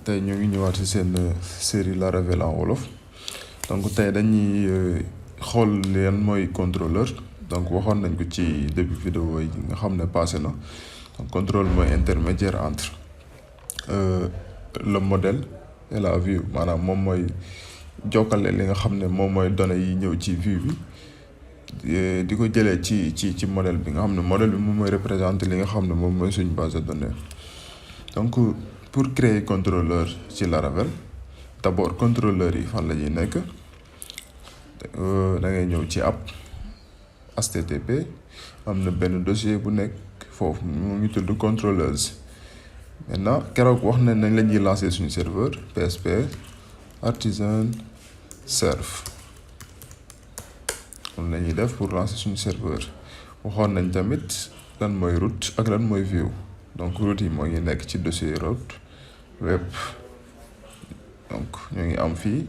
tey ñu ngi ñëwaat ci seen série Laravel en wolof donc tey dañuy xool leen mooy contrôleur donc waxoon nañ ko ci début vidéo yi nga xam ne passé na donc contrôle mooy intermédiaire entre le modèle et la vue maanaam moom mooy jokkale li nga xam ne moom mooy données yi ñëw ci vue bi di ko jëlee ci modèle bi nga xam ne modèle bi moom mooy représenter li nga xam ne moom mooy suñu base de données donc pour créer contrôleur ci Laravel d'abord contrôleur yi fan la ñuy nekk da ngay ñëw ci app http am na benn dossier bu nekk foofu mu ngi tudd controllers maintenant keroog wax nañ la ñuy lancer suñu serveur PSP artisan serve kon la ñuy def pour lancer suñu serveur waxoon nañ tamit lan mooy route ak lan mooy view donc route yi moo ngi nekk ci dossier route web donc ñoo ngi am fii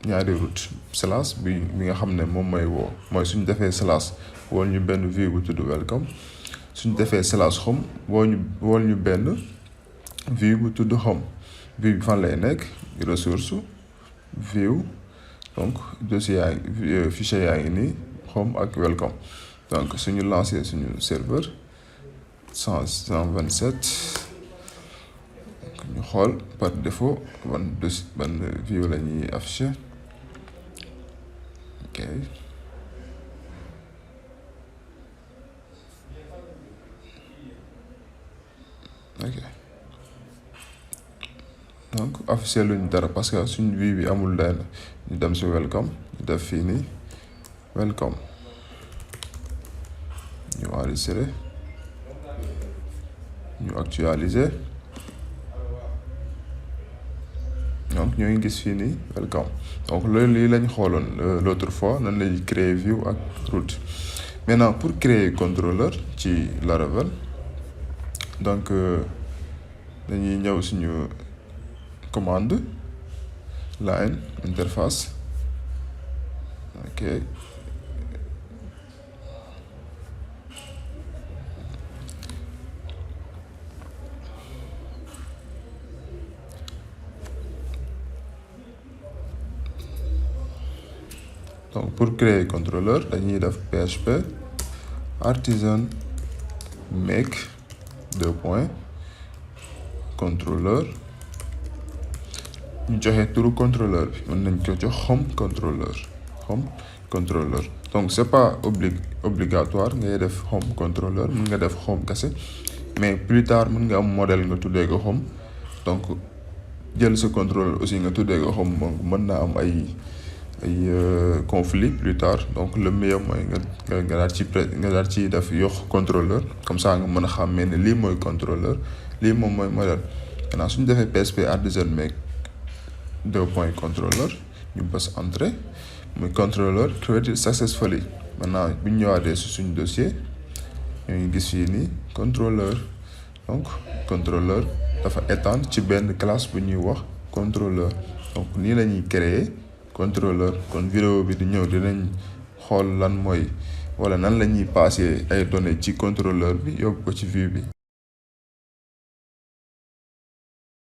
ñaari route slash bi nga xam ne moom mooy woo mooy suñu defee slash wool ñu benn view bu tudd welcome suñu defee slash home wool ñu benn view bu tudd home view bi fan lay nekk ressource view donc dossier yaa ngi fichier yaa ngi nii home ak welcome donc suñu lancer suñu serveur 127 ñu xool par défaut ban view la ñuy afficher ok donc afficher luñ dara parce que suñ view bi amul lenn ñu dem si welcome ñu def fii nii welcome ñu enregistré ñu actualiser donc ñoo ngi gis fii nii welcome donc loolu lii lañ xooloon l'autre fois nan lañuy créer view ak route maintenant pour créer contrôleur ci Laravel donc dañuy ñëw suñu commande line interface ok donc pour créer contrôleur dañuy def php artisan make contrôleur ñu joxe turu contrôleur bi mën nañ ko jox home contrôleur donc c'est pas obligatoire ngay def home contrôleur mën nga def home kese mais plus tard mën nga am modèle nga tuddee ko home donc jël sa contrôleur aussi nga tuddee ko home donc mën naa am ay conflit plus tard donc le meilleur mooy nga daal ci def yokk contrôleur comme ça nga mën a xàmmee ne lii mooy contrôleur lii moom mooy modèle maintenant suñu defee PSP artisan make contrôleur ñu bës entrée muy contrôleur created successfully maintenant bu ñu ñëwaatee si suñu dossier ñoo ngi gis fii nii contrôleur donc contrôleur dafa étendre ci benn classe bu ñuy wax contrôleur donc nii la ñuy créer contrôleur kon vidéo bi di ñëw dinañ xool lan mooy wala nan la ñuy passer ay données ci contrôleur bi yóbbu ko ci vue bi